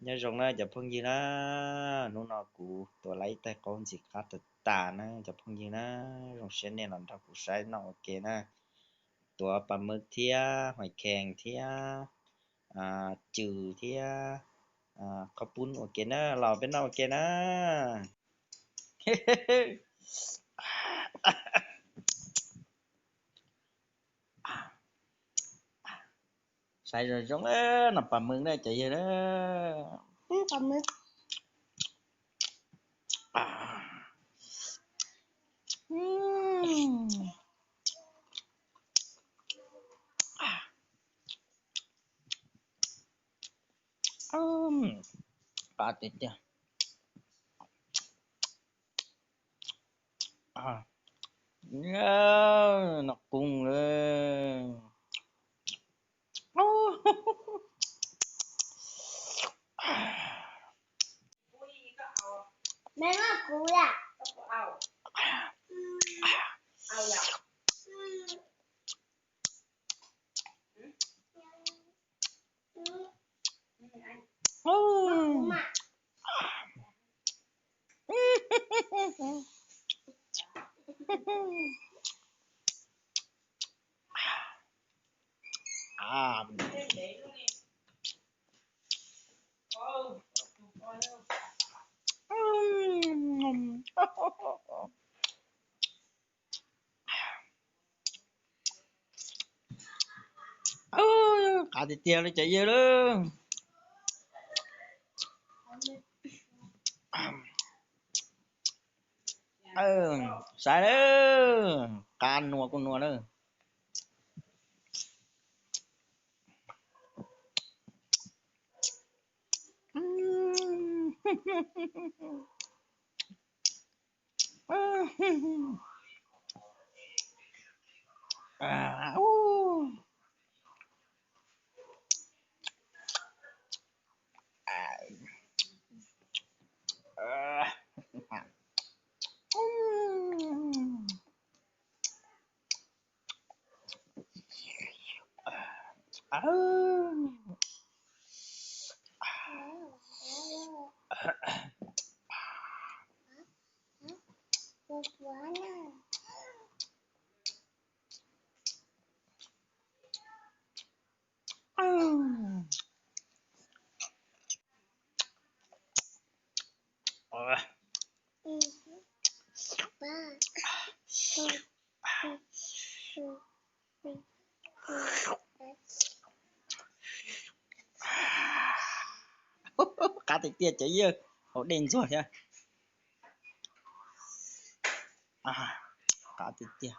Nyob zoo na cov phooj ywg na, hnub no kuv tuav lawm ib tais qaub ntxim qab tas tas na cov phooj ywg na, zoo siab nej los nrog kuv saib noj ua ke na. Tuav pas mws thiab hais khees thiab cws thiab qhaub poob ua ke na, los peb noj ua ke na. Saib zoo zoo na, pas mws na cov yawg na. Qab tiag tiag. Noj qoob lawm. Qab tiag tiag li cov yawg lawm. Saib lawm, qab nua kuj nua lawm. Qab tiag tiag cov yawg, haus dej ntxuag thiab. Qab tiag tiag.